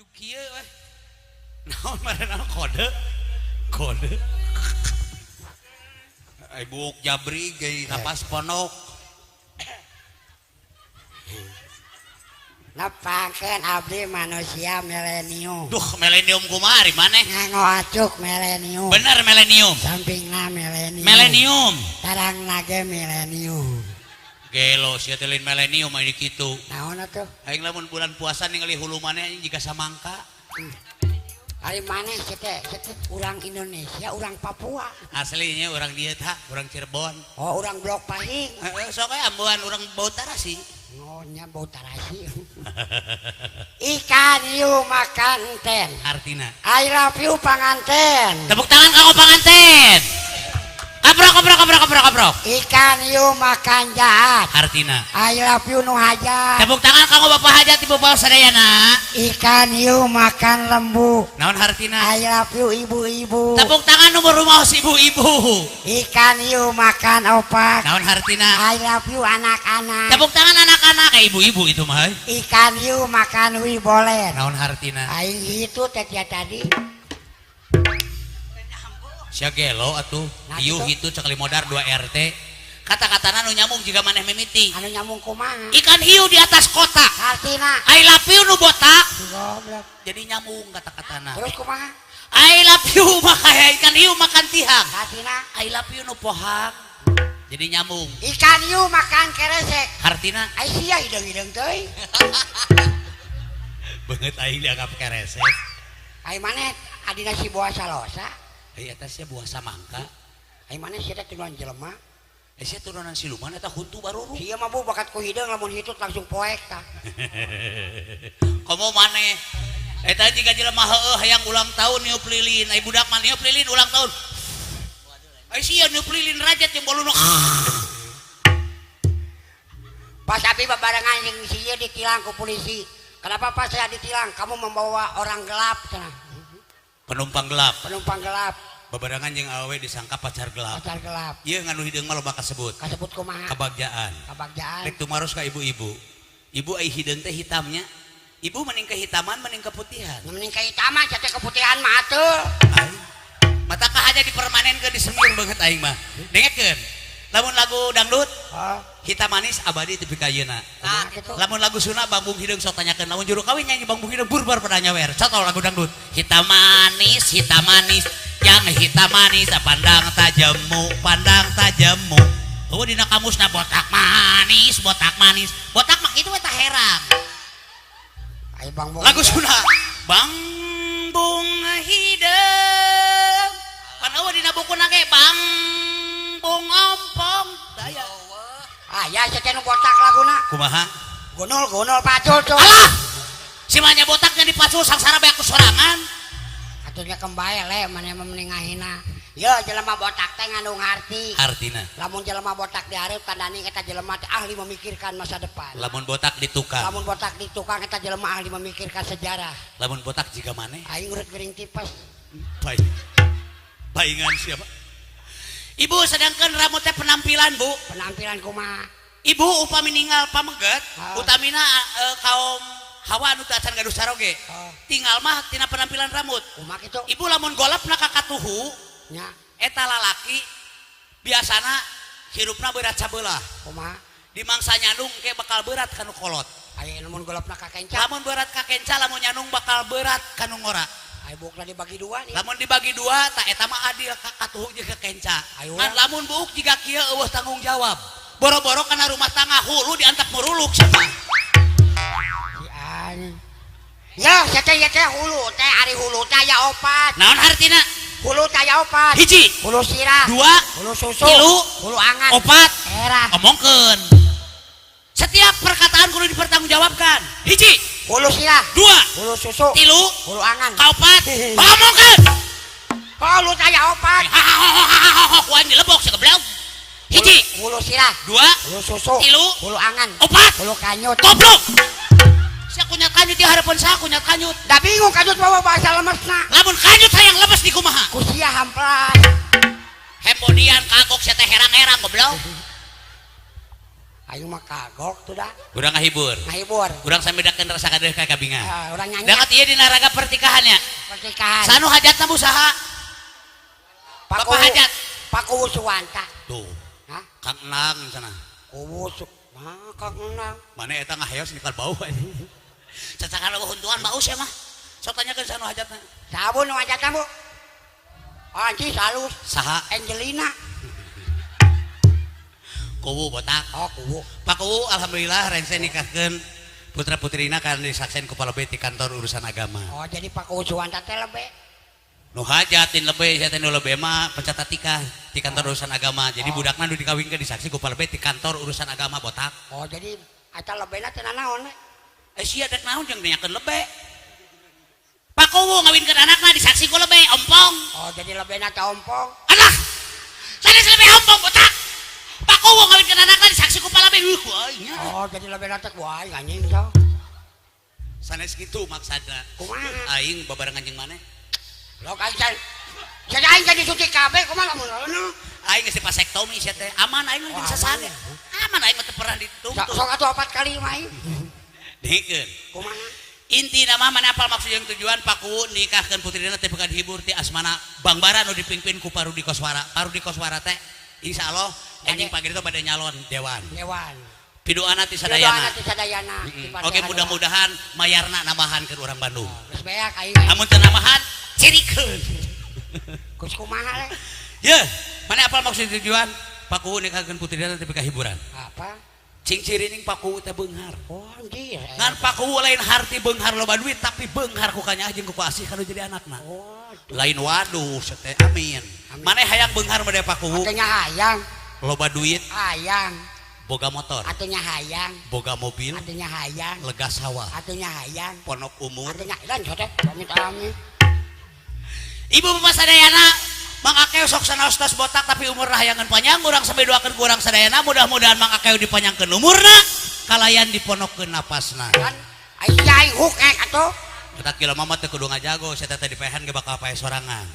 Ujug kieu weh. Naon marana kode? Kode. Ai buuk jabri ge napas ponok. Nepangkeun abdi manusia milenium. Duh, milenium kumaha ari maneh? Nganggo acuk milenium. Bener milenium. Sampingna milenium. Milenium. Tarangna ge milenium. Gelo sia teh lain milenium aya kitu. Naon atuh? Aing lamun bulan puasa ningali hulu maneh anjing jiga samangka. Ari maneh sia teh urang Indonesia, urang Papua. Aslinya urang dieu tah, urang Cirebon. Oh, urang Blok Pahing. Heeh, sok we ambuhan urang bau tarasi. Ngonya bau tarasi. Ikan hiu makan ten. Artina. I love you panganten. Tepuk tangan kanggo panganten. Kaprok kaprok kaprok kaprok kaprok. Ikan hiu makan jahat. Artina. I love you nu hajat. Tepuk tangan kanggo bapak hajat ibu bapak sadayana. Ikan hiu makan lembu. Naon hartina? I love you ibu-ibu. Tepuk tangan nomor rumah ibu-ibu. Ikan hiu makan opak. Naon hartina? I love you anak-anak. Tepuk tangan anak-anak kayak ibu-ibu itu mah. Ikan hiu makan wibolen. Naon hartina? Aing itu teh tadi. Sia gelo atuh. Nah, hiu gitu cekali modar 2 RT. Kata-katana nu nyambung jiga maneh mimiti. Anu nyambung kumaha? Ikan hiu di atas kotak. Hartina. I love you nu botak. Goblok. Jadi nyambung kata-katana. Terus kumaha? I love you maka ikan hiu makan tihang. Hartina. I love you nu pohang. Jadi nyambung. Ikan hiu makan keresek. Hartina. Ai sia hideung-hideung teuing. Beungeut aing dianggap keresek. Ai maneh adina si buah salosa. Ai eta sia buah samangka. Ai maneh sia teh turunan jelema. Eh sia turunan siluman eta huntu baruru. Sia mah bu bakat ku hideung lamun hitut langsung poek tah. Komo maneh eta jiga jelema heueuh hayang ulang tahun niup lilin, ai budak mah niup lilin ulang tahun. Ai sia niup lilin rajat jeung boluna. Pas abi babarengan jeung si ieu ditilang ku polisi. Kenapa Pak saya ditilang? Kamu membawa orang gelap cenah. Penumpang gelap. Penumpang gelap. Babarengan jeung awewe disangka pacar gelap. Pacar gelap. Ieu nganu hideung mah loba kasebut. Kasebut kumaha? Kabagjaan. Kabagjaan. Rek tumaros ka ibu-ibu. Ibu ai hideung teh hitamnya. Ibu mending kehitaman mending keputihan. Mending kehitaman sia keputihan mah atuh. Aing. Mata kahaja dipermanenkeun disemir banget aing mah. Dengekeun. Lamun lagu dangdut, hitam manis abadi tepi ka ayeuna. Lamun lagu Sunda Bangbung Hideung sok tanyakeun. Lamun juru kawin nyanyi Bangbung Hideung burbar pada nyawer. Contoh lagu dangdut, hitam manis, yang hitam manis pandang tajemu, pandang tajemu. Eueuh dina kamusna botak manis, botak manis. Botak mah kitu we tah herang. Ai Bangbung. Lagu Sunda, Bangbung Hideung. Pan eueuh dina bukuna ge Bangbung ompong. Daya. Ah ya sia teh nu botak laguna. Kumaha? Gunul-gunul pacul tuh. Alah. Si manya botaknya dipacul sangsara bae ku sorangan. Atuh nya kembae le maneh mah mending ngahina. Ye jelema botak teh ngandung arti. Artina. Lamun jelema botak dihareup tandani eta jelema teh ahli memikirkan masa depan. Lamun botak di tukang. Lamun botak di tukang eta jelema ahli memikirkan sejarah. Lamun botak jiga maneh? Aing urut gering tipes. Baik. Paingan siapa? Ibu sedangkan rambutnya penampilan bu. Penampilan kumaha? Ibu upami ninggal pameget, utamina kaum hawa anu teu acan gaduh saroge. Tinggal mah tina penampilan rambut. Kumaha kitu? Ibu lamun golapna ka katuhu, nya eta lalaki biasana hirupna berat sabelah. Kumaha? Di mangsa nyandung ke bakal berat kanu kolot. Aya lamun golapna ka kenca. Lamun berat ka kenca, lamun nyandung bakal berat kanu ngora. Ayo buukna dibagi dua nih. Lamun dibagi dua, tak eta mah adil ka katuhu jeung ka kenca. Ngan lamun buuk jiga kieu eueuh tanggung jawab. Boro-boro kana rumah tangga hulu diantap muruluk siapa? Si anjing. Ya, sia teh teh hulu teh ari hulu teh aya opat. Naon hartina? Hulu teh aya opat. Hiji. Hulu sirah. Dua. Hulu susu. Tilu. Hulu angan. Opat. Era. Omongkeun. Setiap perkataan kudu dipertanggungjawabkan. Hiji. Hulu sirah. Dua. Hulu susu. Tilu. Hulu angan. Kaopat. Omongkeun. Hulu teh aya opat. Ku aing dilebok si goblok. Hiji. Hulu sirah. Dua. Hulu susu. Tilu. Hulu angan. Opat. Hulu kanyut. Goblok. Sia kunyat kanyut di harapan saya kunyat kanyut. Da bingung kanyut bawa bahasa lemesna. Lamun kanyut hayang lemes di kumaha? Ku sia hamplas. Hembodian kagok sia teh herang-herang goblok. Aing mah kagok tuh dah. Urang ngahibur. Ngahibur. Urang sambedakeun rasa kadeuh ka kabinga. Urang nyanyi. Dangat ieu dina raga pertikahannya. Pertikahan. Sanu hajatna bu saha? Bapak hajat. Pak Kuwu Suwanta. Tuh. Hah? Kang Enang sana. Kuwu Nah, Kang Enang. Mana eta ngaheos nikal bau anjing. Cacakan eueuh huntuan bau sia mah. Sok tanyakeun sanu hajatna. Saha bu nu hajatna bu? Anjing halus. Saha? Angelina. Kuwu botak. Oh, kuwu. Pak Kuwu alhamdulillah rengse nikahkeun putra-putrina kana disaksen ku palebe ti kantor urusan agama. Oh, jadi Pak Kuwu Suwanta teh lebe. Nu hajatin lebe, sia teh nu lebe mah pencatat tikah ti kantor urusan agama. Jadi budakna nu dikawinkeun disaksi ku palebe ti kantor urusan agama botak. Oh, jadi eta lebena teh nanaon? Eh sia dek naon jeung nanyakeun lebe. Pak Kuwu ngawinkeun anakna disaksi ku lebe ompong. Oh, jadi lebena teh ompong. Alah. Sanes lebe ompong botak. Pak Kuwu ngawinkeun anakna disaksi ku palabe. Aing. Oh, jadi lebena teh ku aing anjing sok. Sanes kitu maksudna. Kumaha? Aing babarengan jeung maneh. Lok aing can. Jadi aing jadi suci kabeh kumaha lamun eueuh. Aing geus dipasektomi sia teh. Aman aing mah bisa sage. Aman aing mah teu pernah dituntut. Sok atuh 4 kali mah aing. Dikeun. Kumaha? Intina mah mana apal maksud jeung tujuan Pak Kuwu nikahkeun putrina teh bukan hibur ti asmana Bangbara nu dipimpin ku Parudi Koswara. Parudi Koswara teh insyaallah enjing pagi itu pada nyalon dewan. Dewan. Pidoana ti sadayana. Pidoana ti sadayana. Oke, mudah-mudahan mayarna nambahan ke urang Bandung. Geus beak aing. Amun teu nambahan cirikeun. Geus kumaha le? Ye, mana apal maksud tujuan Pak Kuwu nikahkeun putrina teh hiburan? Apa? Cing cirining Pak Kuwu teh beunghar. Oh anjir. Ngan Pak Kuwu lain harti beunghar loba duit tapi beunghar ku kanyaah jeung ku asih kanu jadi anakna. Oh. Lain waduh teh amin. Maneh hayang beunghar mah Pak Kuwu? Atuh nya hayang. Loba duit. Hayang. Boga motor. Atuh nya hayang. Boga mobil. Atuh nya hayang. Lega sawah. Atuh nya hayang. Ponok umur. Atuh nya dan teh amit amin. Ibu bapak sadayana Mang Akeo sok sanaos tos botak tapi umur hayangan panjang urang sampai doakeun ku urang sadayana mudah-mudahan Mang Akeo dipanjangkeun umurna kalayan diponokeun napasna. Kan ai huk ek atuh. Ketat gila mama teu kudu ngajago sia teh dipehan ge bakal pae sorangan.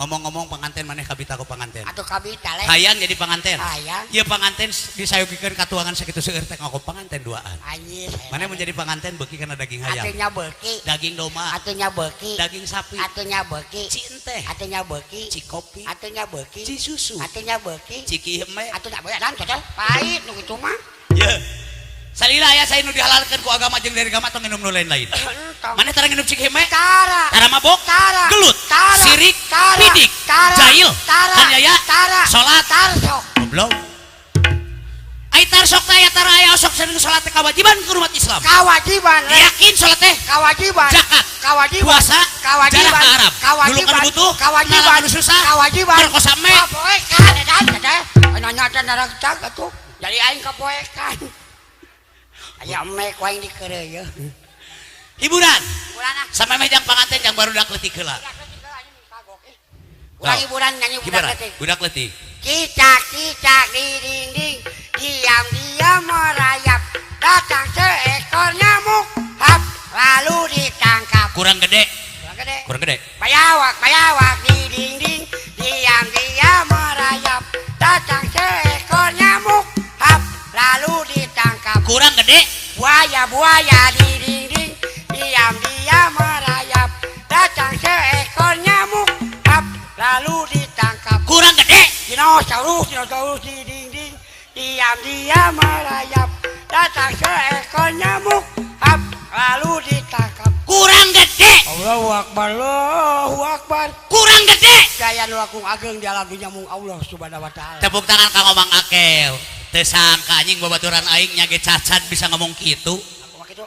Ngomong-ngomong panganten maneh kabita ku panganten. Atuh kabita le. Hayang jadi panganten. Hayang. Ieu panganten disayogikeun katuangan sakitu seueur teh ngaku panganten duaan. Anjir. Maneh mun jadi panganten beuki kana daging hayam. Atuh nya beuki. Daging domba. Atuh nya beuki. Daging sapi. Atuh nya beuki. Ci enteh. Atuh nya beuki. Ci kopi. Atuh nya beuki. Ci susu. Atuh nya beuki. Ci kieu Atuh nya beuki dan pahit nu kitu mah. Ye. Salila aya saya nu dihalalkeun ku agama jeung dari agama tong minum nu lain-lain. Maneh tara nginum cik heme? Tara. Tara mabok? Tara. Gelut? Tara. Sirik? Tara. Pidik? Tara. Jahil? Tara. Kanyaya? Tara. Salat? Tarsok. Goblok. Ai tarsok teh aya tara aya osok sareng salat teh kewajiban ku umat Islam. Kewajiban. Yakin salat teh? Kewajiban. Zakat. Kewajiban. Puasa? Kewajiban. Jarah ka Arab. Kewajiban. Dulu butuh. Kewajiban. Anu susah. Kewajiban. Merkosa me. Kapoekan eta teh. Nanya teh naragtag atuh. Jadi aing kapoekan. Aya mek wae dikeureuy. Hiburan. Hiburan ah. Sampai meh jang panganten jang barudak leutik heula. Urang hiburan nyanyi budak leutik. Budak leutik. Cicak-cicak di dinding, diam-diam merayap, datang seekor nyamuk, hap, lalu ditangkap. Kurang gede. Kurang gede. Kurang gede. Bayawak-bayawak di dinding, diam-diam merayap, datang seekor nyamuk, hap, lalu ditangkap. Kurang gede. Buaya-buaya di dinding, diam-diam merayap, datang seekor nyamuk, hap, lalu ditangkap. Kurang gede. Dinosaurus, dinosaurus di dinding, diam-diam merayap, datang seekor nyamuk, hap, lalu ditangkap. Kurang gede. Allahu Akbar, Allahu Akbar. Kurang gede. Gaya nu agung ageng di alam dunya mung Allah Subhanahu wa taala. Tepuk tangan kanggo Mang Akeo. Teu sangka anjing babaturan aing nya ge cacat bisa ngomong kitu. Aku mah kitu.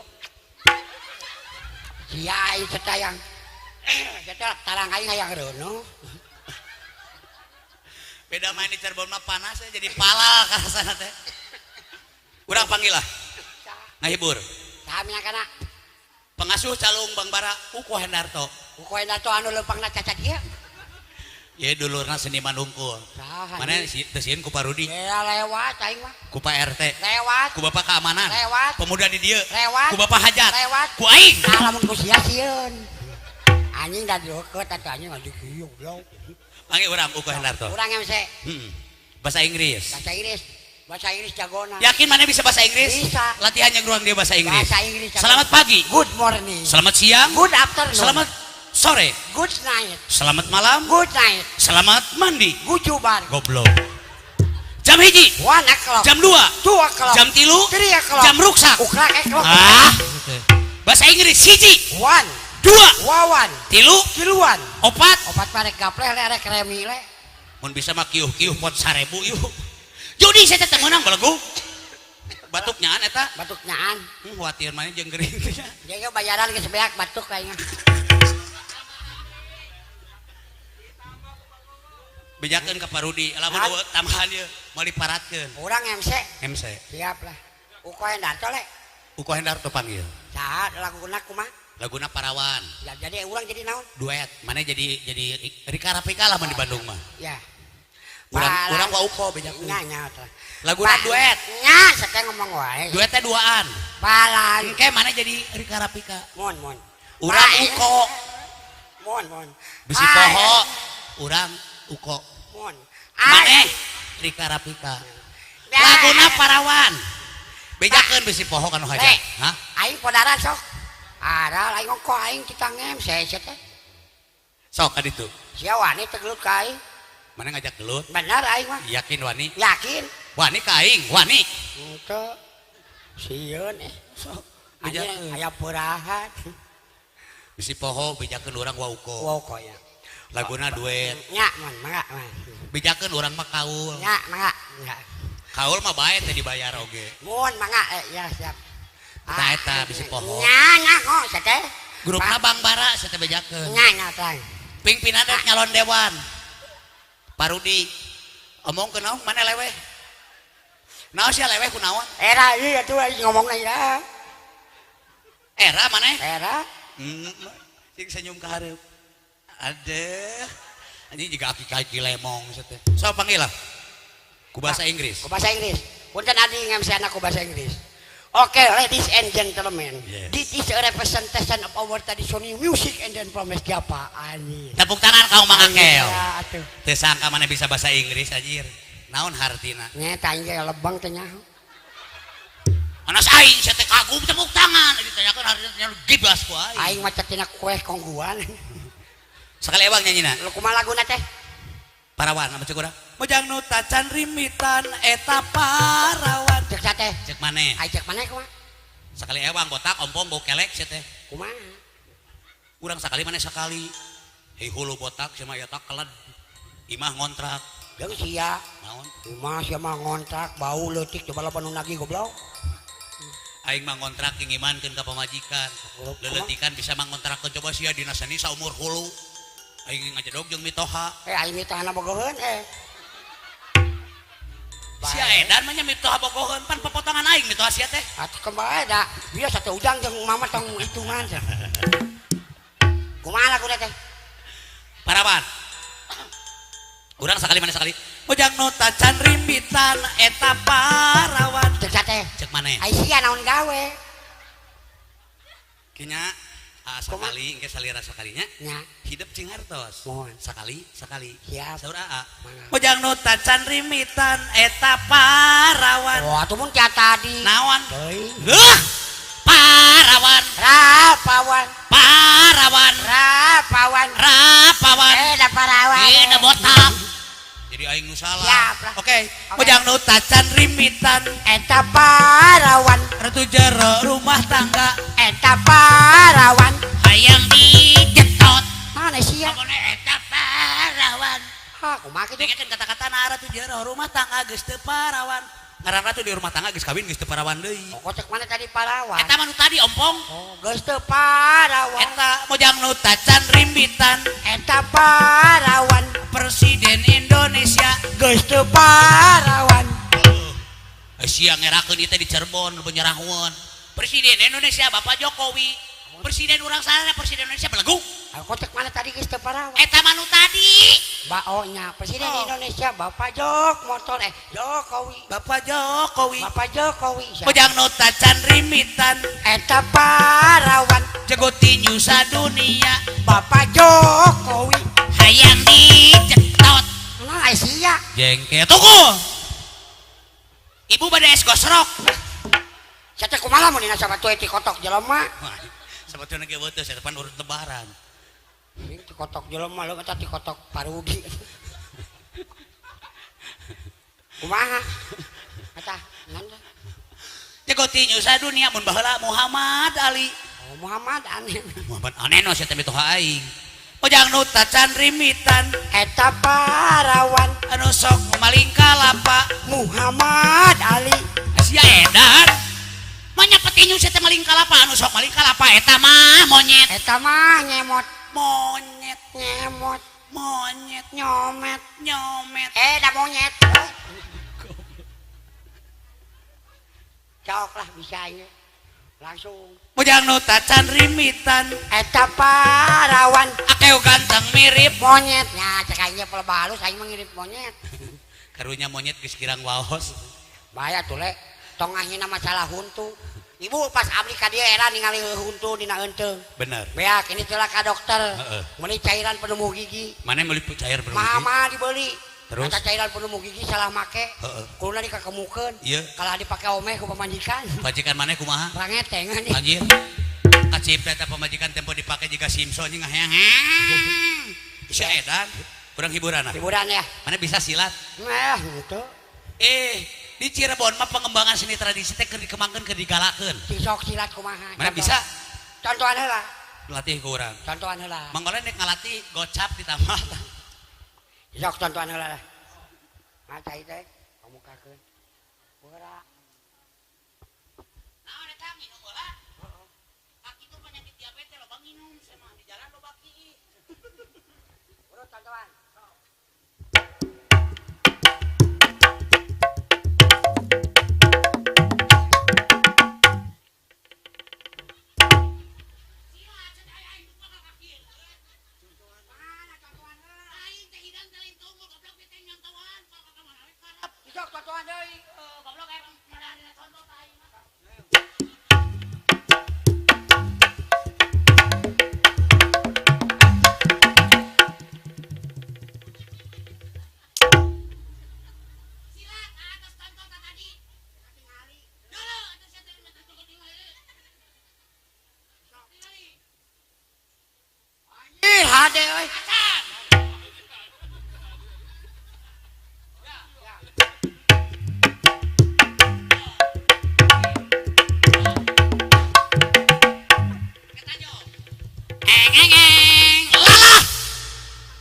Sia aing setayang. Eta tarang aing hayang reuno. Beda main di Cirebon mah panas ya, jadi palal karasana teh. Urang panggil lah. Ngahibur. Saha minangkana? Pengasuh calung Bangbara Uko Hendarto. Uko Hendarto anu leumpangna cacat ieu. Ye dulurna seniman hungkul. Mana teu sieun ku Parudi? Ya lewat aing mah. Ku Pak RT. Lewat. Ku Bapak keamanan. Lewat. Pemuda di dieu. Lewat. Ku Bapak hajat. Lewat. Ku aing. Tah lamun ku sia sieun. Anjing da deukeut atuh anjing anjing kieu goblok. Panggil urang Uko Hendarto. Urang MC. Bahasa Inggris. Bahasa Inggris. Bahasa Inggris jagona. Yakin mana bisa bahasa Inggris? Bisa. Latihannya ruang dia bahasa Inggris. Bahasa Inggris. Jago. Selamat pagi. Good morning. Selamat siang. Good afternoon. Selamat sore. Good night. Selamat malam. Good night. Selamat mandi. Gujubar. Goblok. Jam 1. 1 o'clock. Jam 2. 2 o'clock. Jam 3. 3 o'clock. Jam ruksak. Ukrak o'clock. Ah. Bahasa Inggris 1. 1. 2. Wawan. 3. Tiluan. 4. 4 parek gapleh lerek remi le. Mun bisa mah kiuh-kiuh pot 1000 yuk. Judi saya teh menang belegu. Batuk nyaan eta. Batuk nyaan. Khawatir mana jeung gering teh. Jeung bayaran geus beak batuk kayaknya. Bejakeun ka Parudi, lamun eueuh tambahan ieu moal diparatkeun. Urang MC. MC. Siap lah. Uko Hendarto le. Uko Hendarto panggil. Saha laguna kumaha? Laguna Parawan. Ya jadi urang jadi naon? Duet. Mana jadi Rika Rafika lah mun di Bandung mah. Ya. Urang wa Uko bejakeun. Nya nya tah. Laguna duet. Nya saking ngomong wae. Duetnya duaan. Balan. Engke mana jadi Rika Rafika? Mun mun. Urang Uko. Mun mun. Bisi poho urang Uko. Mun. Maneh Rika Rafika. Laguna Parawan. Bejakeun bisi poho kanu hajat. Hah? Aing podaran sok. Ada aing ngoko aing kita ngemse teh. Sok ka ditu. Sia wani teh gelut ka aing. Mana ngajak gelut? Bener aing mah. Yakin wani? Yakin. Wani ka aing, wani. Henteu. Sieun eh. Sok. Anjing aya peurahan. Bisi poho bejakeun urang wa Uko. Wa Uko ya. Laguna duet. Nya mun mangga mah. Bejakeun urang mah kaul. Nya mangga. Nya. Kaul mah bae teh dibayar oge. Mun mangga ya siap. Eta eta bisi poho. Nya nya kok teh. Grupna Bang Bara teh bejakeun. Nya nya tah. Pingpinan rek nyalon dewan. Parudi omongkeun naon mana leweh? Naon sia leweh kunaon? Era ieu atuh aing ngomongna ya. Era maneh? Era. Sing senyum ka hareup. Aduh. Anjing juga aki-aki lemong teh. So panggil lah. Ku bahasa Inggris. Ku bahasa Inggris. Punten adi ngemsi anak ku bahasa Inggris. Oke, ladies and gentlemen. Yes. This is a representation of our traditional music and then from West Java. Anjir. Tepuk tangan kau Mang Akel. Ya atuh. Teu sangka mana bisa bahasa Inggris anjir. Naon hartina? Nya tah aing lebang teh nyaho. Anas aing sia teh kagum tepuk tangan ditanyakeun hartina gibas ku aing. Aing maca tina kue kongguan. Sekali ewang nyanyina. Lu kumaha laguna teh? Parawan apa cek urang? Mojang nu tacan rimitan eta parawan. Cek teh. Cek maneh. Ai cek maneh kumaha? Sekali ewang botak ompong bau kelek sia teh. Kumaha? Urang sakali maneh sakali. Hei hulu botak sia mah eta keled. Imah ngontrak. Jeung sia. Naon? Imah sia mah ngontrak bau leutik coba lapan nu nagih goblok. Aing mah ngontrak ngimankeun ka pamajikan. Leuleutikan bisa mah ngontrakeun coba sia dina seni saumur hulu. Aing ngajedog jeung mitoha. Aing mitohana bogoheun Sia edan mah nya mitoha bogoheun pan pepotongan aing mitoha sia teh. Atuh kembae da biasa teh ujang jeung mama tong hitungan. Kumaha laguna teh? Parawan. Urang sakali mana sakali. Mojang nu tacan rimbitan eta parawan. Cek teh. Cek maneh? Ai sia naon gawe? Kinya sakali engke salira sakalinya. Nya. Hidup cing hartos. Mohon. Sakali, sakali. Siap. Saur aa. Mojang nu tacan rimitan eta parawan. Wah, atuh mun tia tadi. Naon? Teuing. Heuh. Parawan. Rapawan. Parawan. Rapawan. Rapawan. Da parawan. Da botak. Jadi aing nu salah. Siap lah. Oke. Mojang nu tacan rimitan eta parawan. Ratu jero rumah tangga eta parawan. Hayang dijetot. Mana sia? Pokona eta parawan. Ha, kumaha kitu? Dengekeun kata-kata ratu jero rumah tangga geus teu parawan. Ngaran ratu di rumah tangga geus kawin geus teu parawan deui. Oh, cek mana tadi parawan? Eta mah nu tadi ompong. Oh, geus teu parawan. Eta mojang nu tacan rimbitan eta parawan. Presiden Indonesia geus teu parawan. Sia ngerakeun ieu teh di Cirebon penyerahuan. Presiden Indonesia Bapak Jokowi. Presiden urang sarana presiden Indonesia belegu. Aku cek mana tadi geus teu parawan. Eta mah nu tadi. Baonya Presiden Indonesia Bapak Jok motor Jokowi. Bapak Jokowi. Bapak Jokowi. Mojang nu tacan rimitan eta parawan. Jago tinju sadunia Bapak Jokowi. Hayang dicetot. Nah, sia. Jengkel tunggu. Ibu bade es gosrok. Sia teh kumaha mun dina sapatu ti kotok jelema? Sapatuna ge beuteus eta pan urut lebaran. Ti kotok jelema leuh eta ti kotok parugi. Kumaha? Eta ngan jago tinju sadunia mun baheula Muhammad Ali. Oh, Muhammad aneh. Muhammad aneh no sia teh mitoha aing. Ojang nu tacan rimitan eta parawan anu sok maling kalapa Muhammad Ali. Sia edan. Manya petinju sia teh maling kalapa anu sok maling kalapa eta mah monyet. Eta mah nyemot. Monyet, nyemot, monyet, nyomet, nyomet. Da monyet. Cok lah bisa ieu. Langsung. Mojang nu tacan rimitan eta parawan akeu ganteng mirip monyet. Nya cek aing ge peleba halus aing mah mirip monyet. Karunya monyet geus kirang waos. Bahaya tuh le, tong ngahina masalah huntu. Ibu pas abdi ka dieu era ningali huntu dina eunteung. Bener. Beak ini teh ka dokter. Heeh. Meuli cairan penumbuh gigi. Mane meuli cairan penumbuh gigi? Mama dibeli. Terus? Eta cairan penumbuh gigi salah make. Heeh. Kuluna dikakemukeun. Ieu. Kalah dipake omeh ku pamajikan. Pamajikan maneh kumaha? Rangeteng anjing. Anjir. Kacipta eta pamajikan tempo dipake jiga Simpson jeung ngaheang. Bisa edan. Kurang hiburan ah. Hiburan ya. Mana bisa silat? Nah, gitu. Di Cirebon mah pengembangan seni tradisi teh keur dikembangkeun keur digalakeun. Sok silat kumaha? Mana bisa? Contohan heula. Latih ku urang. Contohan heula. Mang Olen nek ngalatih gocap ditambah. Sok contohan heula lah. Nah, cai teh kamukakeun. Geura. Naon eta nginum heula? Heeh. Kaki tuh penyakit diabetes loba nginum sia mah di jalan loba ki. Buru contohan.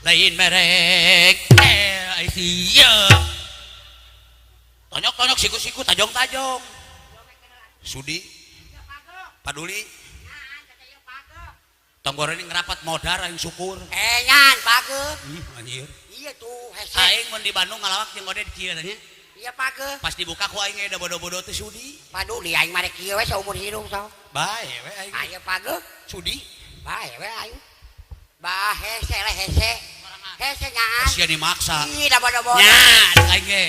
Lain merek iya tonyok-tonyok siku-siku tajong-tajong sudi paduli tonggor ini ngerapat modar aing syukur nyan page anjir iya tuh hese aing mun di Bandung ngalawak jeung ode di kieu tanya iya page pas dibuka ku aing da bodo-bodo teh sudi paduli aing mah rek kieu we saumur hidup sok bae we aing aya page sudi bae we aing bah hese le hese hese nyaan sia dimaksa ih da bodo-bodo nya aing ge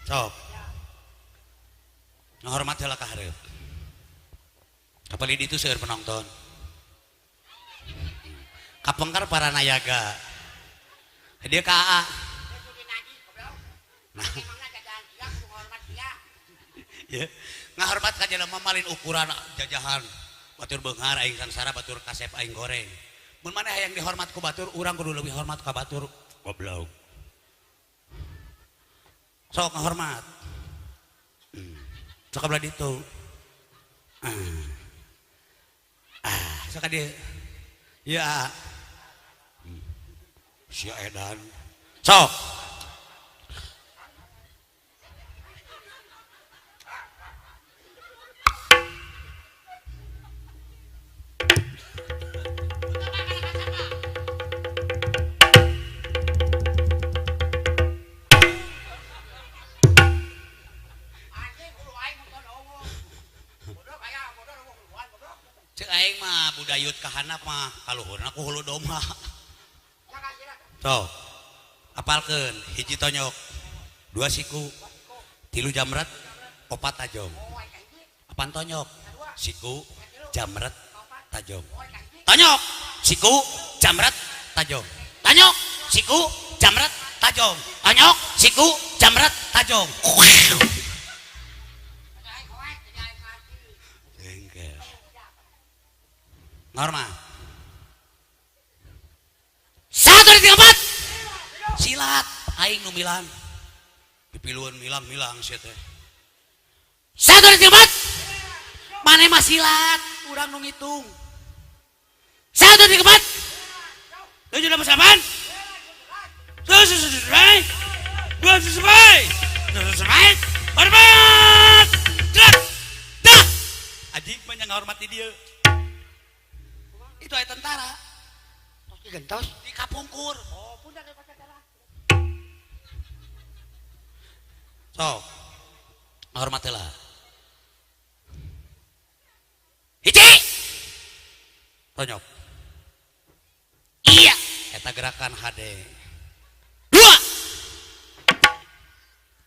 sok ngahormat heula ka hareup kapalih itu seueur penonton kapengkar para nayaga dia ka AA nah ya ngahormat ka jelema malin ukuran jajahan batur beunghar aing sangsara batur kasep aing goreng mun maneh hayang dihormat ku batur urang kudu leuwih hormat ka batur goblok sok ngahormat sok ka ditu sok ka dieu ya sia edan sok cek aing mah budayut kahanap mah kaluhurna ku hulu domba. Sok apalkeun hiji tonyok dua siku tilu jamret opat tajong. Apaan tonyok? Siku jamret tajong. Tonyok siku jamret tajong. Tonyok siku jamret tajong. Tonyok siku Jamret tajong. Jengkel. Normal. 1 2 3 4. Silat aing nu milang. Pipiluan milang-milang sia teh. 1 2 3 4. Maneh mah silat, urang nu ngitung. 1 2 3 4. 7 8 9. 7 7 2 7 7 hormat. Gerak. Dah. Anjing banyak ngahormati dia. Itu aya tentara. Tos digentos di kapungkur. Oh, pundak tentara. Sok. Hormatilah. Hiji. Tonyok. Iya, eta gerakan HD. 2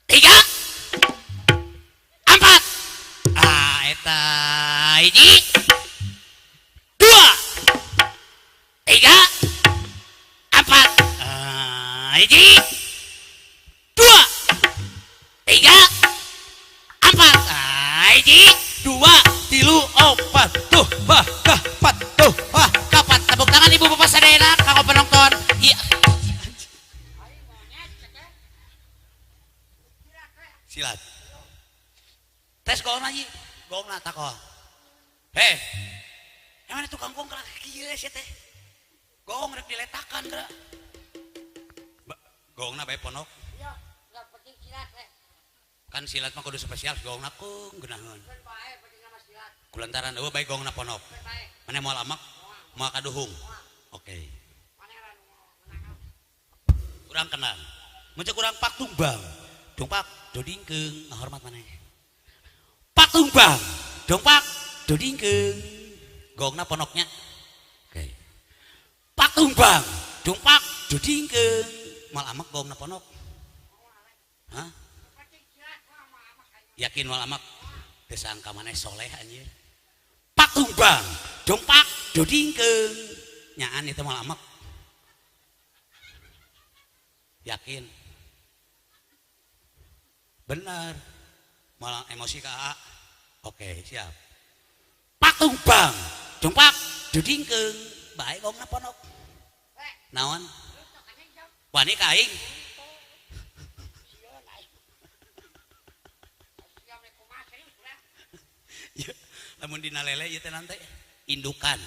3 4. Ah, eta hiji. 2 3 4. Ah, hiji. 2 3 4. Ah, hiji, 2 3 4 tuh bah kah 4 tuh bah kapat. Tepuk tangan ibu bapak sadayana kanggo penonton. Iya. Silat. Tes gong lagi. Gongna takol. Heh. Yang mana tukang gong gerak kieu sia teh? Gong rek diletakan gerak. Gongna bae ponok. Iya, yang penting silat we. Kan silat mah kudu spesial gongna keung geunaheun. Kulantaran eueuh bae gongna ponok. Maneh moal amak, moal kaduhung. Oke. Urang kenal. Mun cek urang pak tumbang. Dongpak dodingkeung ngahormat maneh. Pak tumbang, dongpak dodingkeung. Gongna ponoknya. Oke. Pak tumbang, dongpak dodingkeung. Moal amak gongna ponok. Hah? Yakin moal amak? Teu sangka maneh soleh anjir. Pak tumbang, dongpak dodingkeung. Nyaan itu moal amak. Yakin. Benar. Malah emosi ka A. Oke, siap. Pak tumbang, dongpak dodingkeung. Bae gongna ponok. Naon? Wani ka aing. Lamun dina lele ieu teh nanti indukan.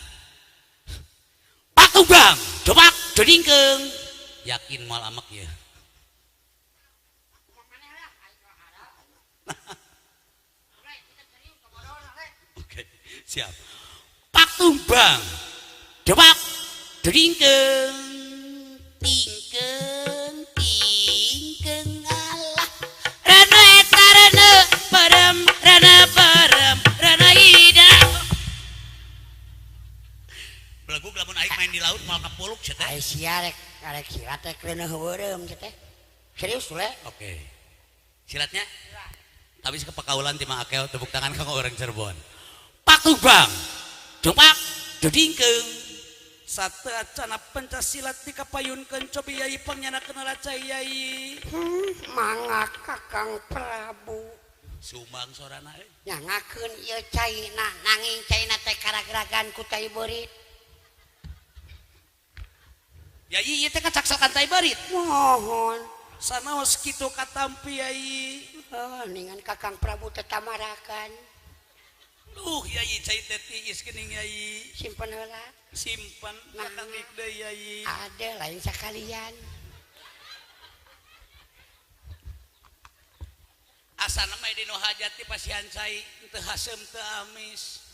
Pak tumbang, dongpak dodingkeung. Yakin moal amek ieu. Oke, siap. Pak tumbang, dongpak dodingkeung. Tingkeung tingkeung alah. Rene eta rene parem, rene parem, rene ida. Belegug lamun aing main di laut moal kapuluk sia teh. Ai sia rek arek silat rek reuneuh beureum sia teh. Serius le? Oke. Silatnya? Tapi kepekaulan ti Mang Akel, tepuk tangan kanggo orang Cirebon. Pak tumbang, dongpak dodingkeung. Sate acana pencasilat dikapayunkeun cobi yai pangyana kenal cai yai. Mangga Kakang Prabu. Sumbang sorana euy. Nyangakeun ieu caina nanging caina teh karageragan ku tai beurit. Yai ieu teh kacaksakan tai beurit. Mohon. Sanaos kitu katampi yai. Oh, ningan Kakang Prabu teh tamarakan. Duh yai cai teh tiis geuning yai. Simpen heula. Simpen sakedik deui yai. Ada lain sakalian. Asana mah dinu hajat ti pasihan cai teu haseum teu amis.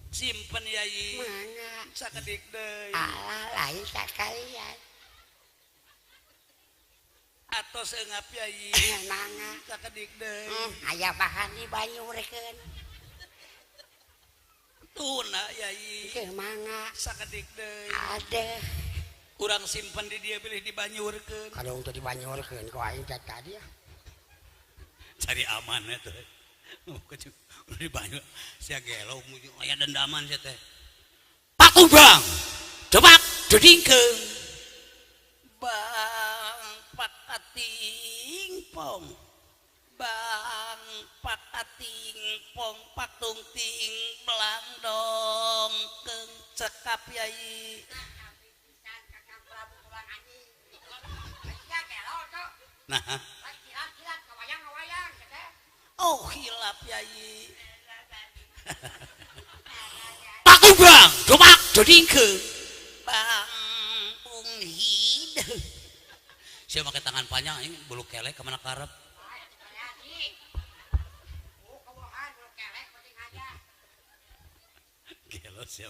Simpen yai. Mangga. Sakedik deui. Alah lain sakalian. Atos eungap yai. Mangga. Sakedik deui. Aya bahan di banyurkeun. Tuna yai. Teu mangga. Sakedik deui. Adeh. Urang simpen di dia bilih dibanyurkeun. Kalau untuk dibanyurkeun ku aing teh tadi ya. Cari aman eta. Dibanyur sia gelo aya dendaman sia teh. Pak tumbang. Coba dodingkeung. Bang pakat katingpong bang pak katingpong pak tung ting belang dong keng cekap yai. Nah, oh hilap yai. Pak Ubang, domak dodingke bang bung hideung. Sia make tangan panjang ini bulu kelek kemana karep. Gelo sia.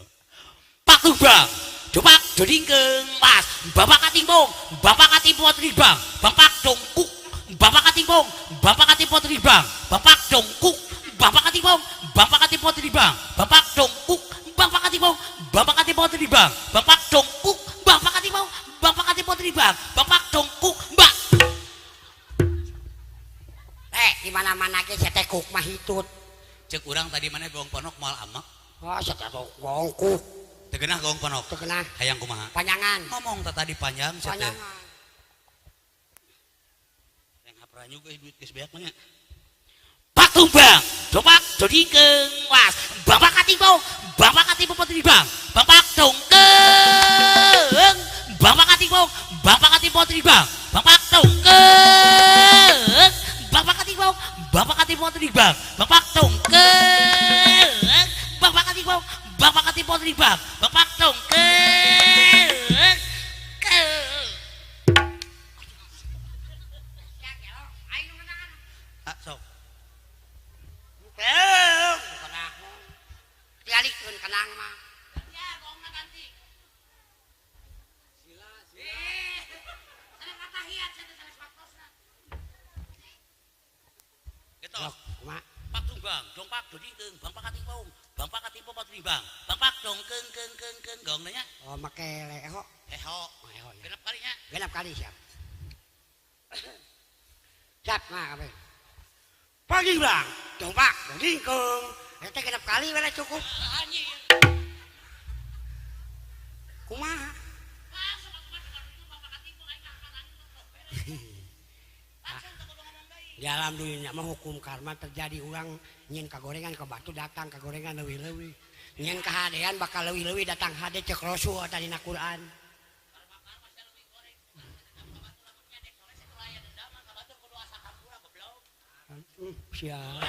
Pak Ubang, domak dodingkeung mas, bapak katingpong, bapak katingpong tribang, bapak dongkuk, bapak katingpong, bapak katingpong tribang, bapak dongkuk, bapak katingpong, bapak katingpong tribang, bapak dongkuk, bapak katingpong, bapak katingpong tribang, bapak dongkuk, bapak katingpong, bapak katingpong tribang, bapak dongkuk, mbak. Di mana-mana ge saya teh kuk mah hitut. Cek urang tadi mana gong ponok moal amak. Wah, saya teh gong kuk. Teu geunah gong ponok. Teu geunah. Hayang kumaha? Panjangan. Ngomong teh tadi panjang sia teh. Panjangan. Yang hapranyu geus duit geus beak mah nya. Pak tumbang, dopak dodingkeung was, bapak katingpong, bapak katingpong tribang, bapak dongkeung, bapak katingpong, bapak katingpong tribang, bapak dongkeung, bapak katingpong, bapak katingpong tribang, bapak dongkeung, bapak katingpong, bapak katingpong tribang, bapak dongkeung. Ah, sok. Dialikeun kenang mah. Ya, gongna ganti. Sila, sila. Sana katahiyat sia teh sanes waktosna. Gitu. Kumaha? Pak tumbang, dongpak dodingkeung, bang pak katingpong, bang pak katingpong patribang, bang pak dongkeung keung keung keung gongna nya. Oh, make leho. Eho. Eho ya. Genep kali nya. Genep kali siap. Siap mah kabeh. Pagi bang, dongpak dodingkeung. Eta genep kali we cukup. Anjir. Kumaha? Di alam dunia mah hukum karma terjadi urang nyin kagorengan ke batu datang kagorengan leuwih-leuwih. Nyin kahadean bakal leuwih-leuwih datang hade cek Rasul tadi na Quran. Siap.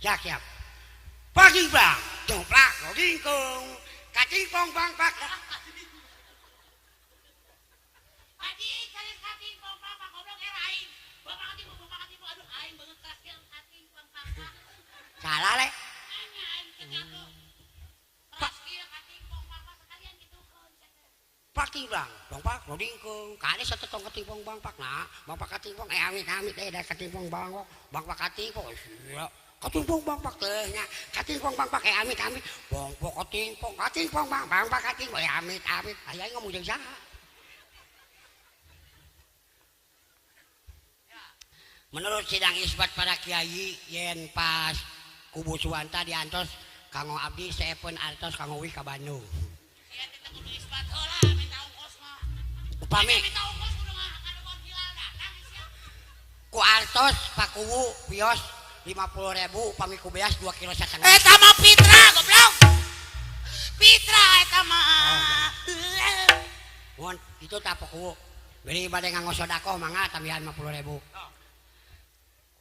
Siap, siap. Pagi bang, domplak, dingkung, katingpong bang pak. Pagi kalian katingpong bang pak goblok era aing. Bapak katingpong, bapak katingpong, aduh aing banget keras katingpong bang pak. Salah le. Anya aing kecatu. Keras kieu katingpong bang pak sekalian gitukeun. Pagi bang, domplak, dingkung, kade satu tong katingpong bang pak nah, bang pak katingpong, amit amit da katingpong bang bang pak katingpong. Sia. Katingpong bang pak teh nya, katingpong bang pak amit amit, bang pak katingpong, katingpong bang bang pak katingpong amit amit, aya ngomong jeung saha. Menurut sidang isbat para kiai yen pas kubu Suwanta diantos kanggo abdi seepun artos kanggo wih ka Bandung. Sia teh kudu isbat heula minta ongkos mah. Upami minta ongkos kudu ngadogon hilal datang sia. Ku artos pakuwu wios 50.000 upami ku beas 2,5 kilo. Eta mah Fitra goblok. Fitra eta mah. Mohon itu tak pakuwu. Beri bade nganggo sedekah mangga tambahan 50.000.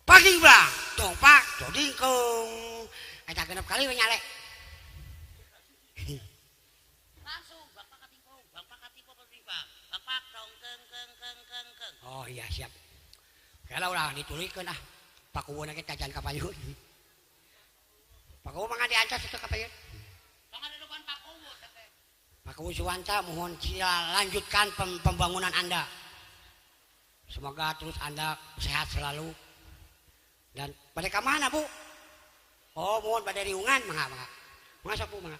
Pagi bang, dompak, dodingkung. Eta genep kali we nyale. Langsung bapak katingpong, bapak katingpong bang. Bapak dongkeung keung keung keung keung. Oh iya siap. Kalau ulah ditulikeun ah. Pakuwuna ge tajan ka payun. Pakuwu mangga diantos itu ka payun. Pangadedukan Pakuwu teh. Pakuwu Suwanta mohon sila lanjutkan pembangunan Anda. Semoga terus Anda sehat selalu. Dan pada ka mana, Bu? Oh, mohon pada riungan mangga mangga. Mangga sok Bu mangga.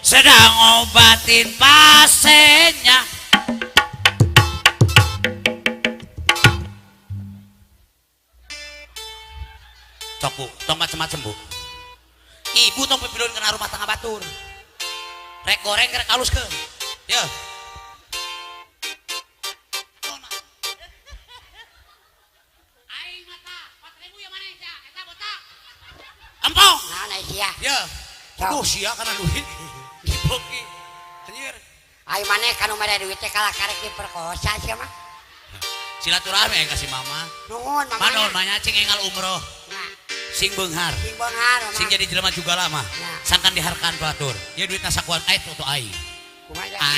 sedang obatin pasiennya. Sok bu, tong macem-macem bu. Ibu tong pipilun kena rumah tangga batur. Rek goreng rek halus ke. Ya. Aing mata 4000 ya maneh sia, eta botak. Empong. Naon ai sia? Ya. Aduh sia kana duit. Diboki. Anjir. Ai maneh kanu mere duit teh kalah karek diperkosa sia mah. Silaturahmi kasih mama. Nuhun mama. Manon manya cing engal umroh. Sing beunghar. Sing beunghar sing jadi jelema juga lama. Sangkan diharkan batur. Ya duitna sakuan ait tuh aing. Kumaha?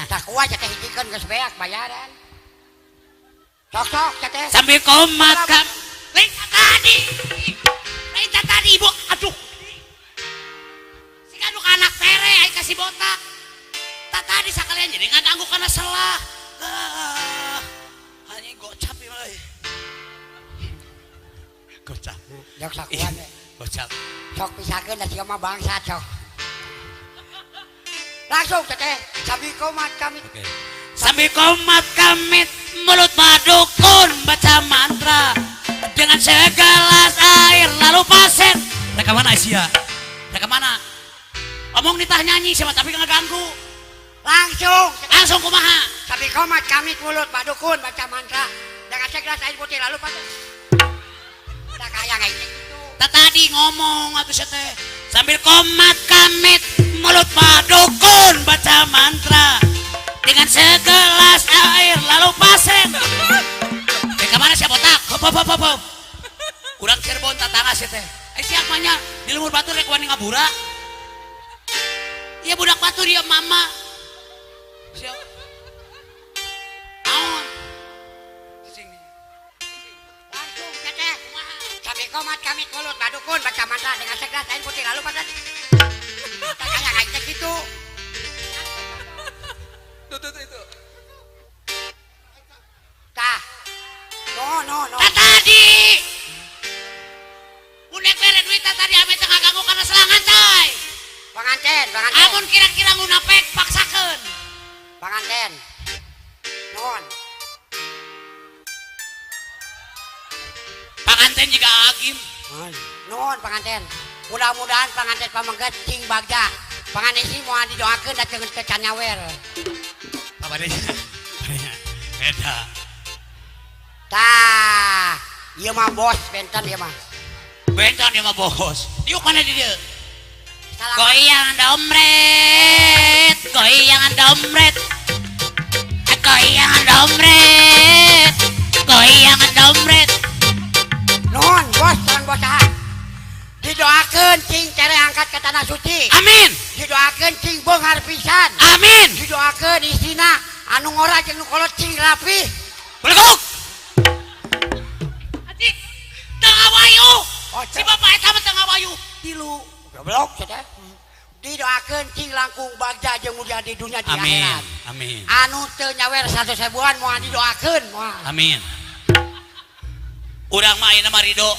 Sakuan teh hijikeun geus beak bayaran. Sok-sok teh. Sambil komat kam. Lain tadi. Lain tadi ibu. Aduh. Sing anu anak tere aing kasih botak. Tak tadi sakalian jadi ngaganggu kana selah. Anjing gocap ieu mah. Gocap. Jok sakuan. Gocap. Sok pisakeun da sia mah bangsat sok. Langsung teteh sambil komat kamit. Okay. Sambil komat kamit mulut madukun baca mantra dengan segelas air lalu pasien. Reka mana Asia? Reka mana? Omong nitah nyanyi siapa tapi ngeganggu. Langsung. Langsung kumaha? Sambil komat kamit mulut madukun baca mantra dengan segelas air putih lalu pasien. Tak kaya kayak gitu. Tadi ngomong atuh teh. Sambil komat kamit mulut padukun baca mantra dengan segelas air lalu pasien. Ke mana siapa botak? Hop hop hop hop. Kurang Cirebon tatangga sih teh. Siapa nya di lumur batur rek wani ngabura. Iya budak batur dia mama. Siap. Naon? Langsung teteh. Sambil komat kamit mulut badukun baca mantra dengan segelas air putih lalu pasien. Tak kaya kayak gitu. Tuh tuh itu. Tah. No no no. Tah tadi. Unek bere duit tadi ame tengah ganggu karena selangan coy. Panganten, panganten. Amun kira-kira ngunapek paksakeun. Panganten. Nuhun. Panganten juga agim. Nuhun panganten. Mudah-mudahan panganten pamengket cing bagja. Panganten sih moal didoakeun da ceungeun teu can nyawer. Apa deh? Beda. Tah, ieu mah bos benten ieu mah. Benten ieu mah bos. Diuk mana di dieu? Goyang domret, goyang domret. Goyang domret. Goyang domret. Nuhun bos, sareng bos saha? Didoakeun cing tere angkat ke tanah suci. Amin. Didoakeun cing beunghar pisan. Amin. Didoakeun istina anu ngora jeung nu kolot cing rapih. Beleguk. Adik, teu ngawayu. Si bapak eta mah teu ngawayu. Tilu. Goblok sia teh. Didoakeun cing langkung bagja jeung mulia di dunia di amin. Akhirat. Amin. Anu teu nyawer 100 ribuan moal didoakeun moal. Amin. Urang mah ayeuna mah ridho.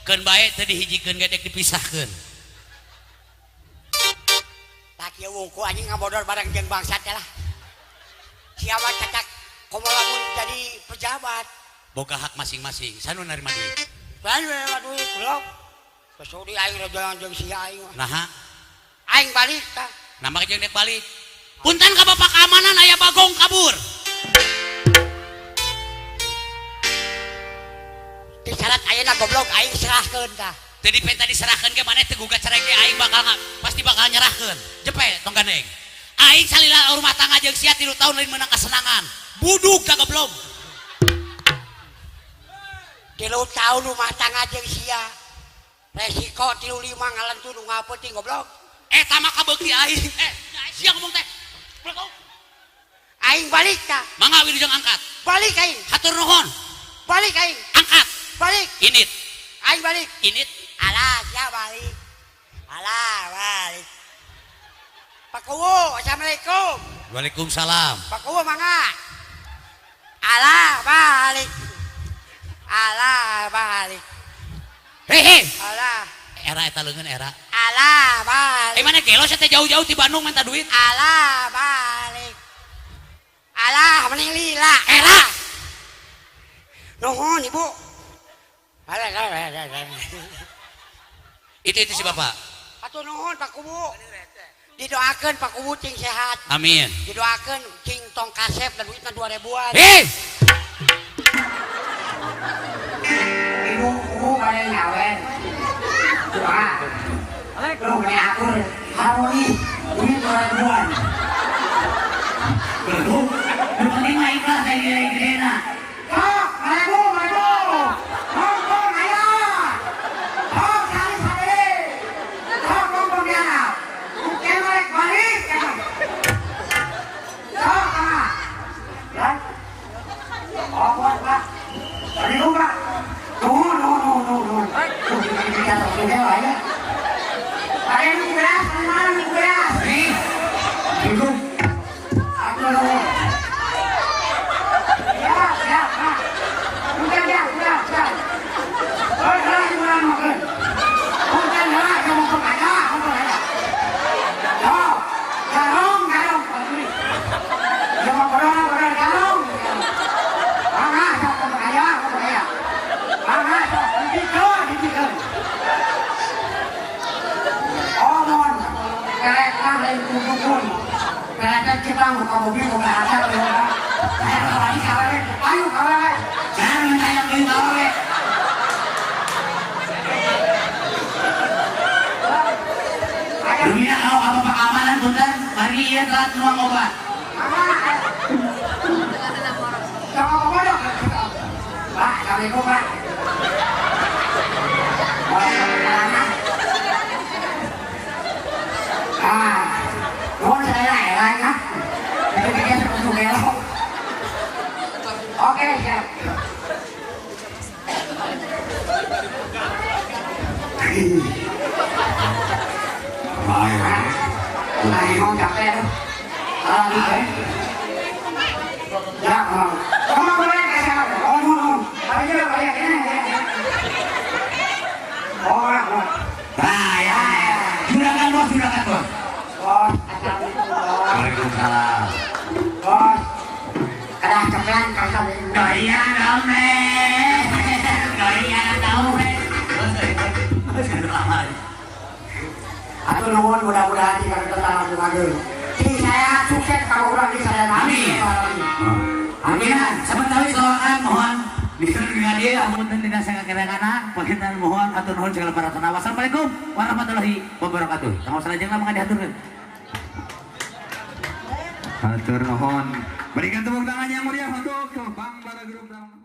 Keun bae teu dihijikeun ge dek dipisahkeun. Tak ieu wungku anjing ngabodor bareng jeung bangsat teh lah. Siapa cacak komo lamun jadi pejabat. Boga hak masing-masing. Sanu narima duit. Sanu narima duit goblok. Kesudi aing rejoan jeung sia aing mah. Naha? Aing balik tah. Nah maka jeung dek balik. Punten ka bapak keamanan aya bagong kabur. Di syarat ayeuna goblok aing serahkeun tah. Teu dipenta diserahkeun ge maneh teu gugat cerai ge aing bakal pasti bakal nyerahkeun. Jepe tong gandeng. Aing salila rumah tangga jeung sia 3 tahun lain meunang kasenangan. Budug ka goblok. 3 tahun rumah tangga jeung sia. Resiko 35 ngalentu nu ngapeuting goblok. Eta mah kabeuki aing. Sia ngomong teh. Goblok. Aing balik tah. Mangga wilujeng angkat. Balik aing. Hatur nuhun. Balik aing. Angkat. Balik. Init. Aing balik. Init. Alah, sia balik. Alah, balik. Pak Kuwu, assalamualaikum. Waalaikumsalam. Pak Kuwu mangga. Alah, balik. Alah, balik. Hehe. Alah. Era eta leungeun era. Alah balik. Eh mana gelo saya teh jauh-jauh di Bandung minta duit. Alah balik. Alah mending lila. Elah. Nuhun ibu. Alah alah alah. Itu si bapak. Atuh nuhun Pak Kubu. Didoakeun Pak Kubu cing sehat. Amin. Didoakeun cing tong kasep dan duitna 2000-an. Hei. Ibu kubu kalian nyawen. Doa. Lu punya akur harmoni duit 2000-an. Belum. Penting mah ikhlas dari gede-gedena. Sok, 2000, 2000. Hongkong ayo. Hong sari sari. Sok hongkong diana. Bukan balik balik. Sok ah. Ya. Oh, buat Pak. Tadi lu Pak. Nuhun, nuhun, nuhun, nuhun. Ada yang beras, mana yang beras? Nih. Cukup. Aku nuhun. Ya, ya, Pak. Udah, ya, udah, udah. Udah, udah, makan. Udah, udah, kamu kemana? Kamu kemana? Yo, garong, garong. Ya, mau corona, corona, garong. Bangga, sok kemana? Kemana? Bangga, sok dipikir, dipikir. Omon, kereta lain kumpul. Kereta Jepang buka mobil buka asap ya. Ayo kawan, jangan tanya ke kawan. Dunia kau apa pengamanan punten, mari ieu telat nuang obat. Pak, assalamualaikum Pak. Ah, mohon saya ya. Oke, siap. Ayo, mau capek tuh. Ya, mau. Kamu boleh kasih apa? Oh, mau. Ayo, ayo, oh, oh. Nah, ya. Juragan bos, juragan bos. Bos, assalamualaikum. Waalaikumsalam. Bos. Ada ceklan kasar. Gaya dame. Gaya dame. Atur nuhun mudah-mudahan jika tetap maju. Sing saya sukses kalau urang di saya. Amin. Amin. Sementara silakan mohon diseru dia amunten dina sangakirangana pagintan mohon atur nuhun segala paratana. Wassalamualaikum warahmatullahi wabarakatuh. Tanggal salajengna mangga dihaturkeun. Hatur nuhun. Berikan tepuk tangan yang meriah untuk Bang Bara Grup.